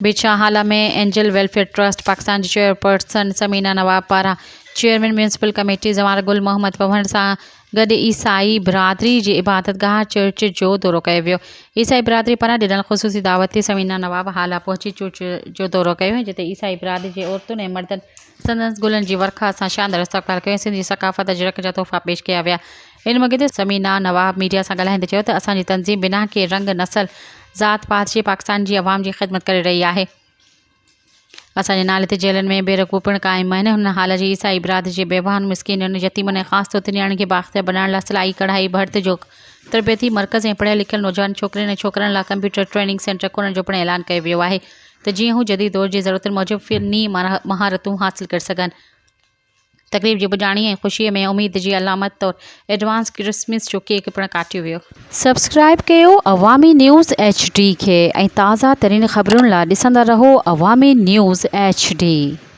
Bhitshah Hala ۾ angel welfare trust Pakistan جي chairperson Samina Nawab پاران chairman municipal committee زوار گل محمد پنهور سان گڏ عيسائي برادري جي عبادتگاهه چرچ جو دورو ڪيو ويو. عيسائي برادري پاران ڏنل خصوصي دعوت تي ثمينه نواب هالا پهچي چرچ جو دورو ڪيو جتي عيسائي برادري جي عورتن ۽ مردن سندس گلن جي ورکا سان شاندار استقبال ڪيو ۽ سنڌ جي ثقافت اجرڪ جا تحفا پيش ڪيا ويا. ان موقعي تي ثمينه نواب ميڊيا سان ڳالهائيندي چيو ته اسان جي تنظيم بنا ڪنهن رنگ، نسل، ذات پات جي پاڪستان جي عوام جي خدمت ڪري رهي آهي. اسان جي نالي تي جيلن ۾ بيرڪون پڻ قائم آهن. هن حال جي عيسائي برادري جي بيواهن، مسڪينن، يتيمن ۽ خاص طور تي نياڻين کي بااختيار بنائڻ لاء سلائي، ڪڙهائي، ڀرت جو تربيتي مرڪز ۽ پڙهيل لکيل نوجوان ڇوڪرين ۽ ڇوڪرن لاء ڪمپيوٽر ٽريننگ سينٽر کولڻ جو پڻ اعلان ڪيو ويو آهي ته جيئن هو جديد دور جي ضرورتن موجب فني مهارتون حاصل ڪري سگهن. تقريب جي پڄاڻي ۽ خوشيء ۾ اميد جي علامت طور ايڊوانس ڪرسمس جو ڪيڪ پڻ ڪاٽيو ويو. سبسڪرائيب ڪيو عوامي نيوز ايڇ ڊي کي ۽ تازه ترين خبرن لا ڏسندا رهو عوامي نيوز ايڇ ڊي.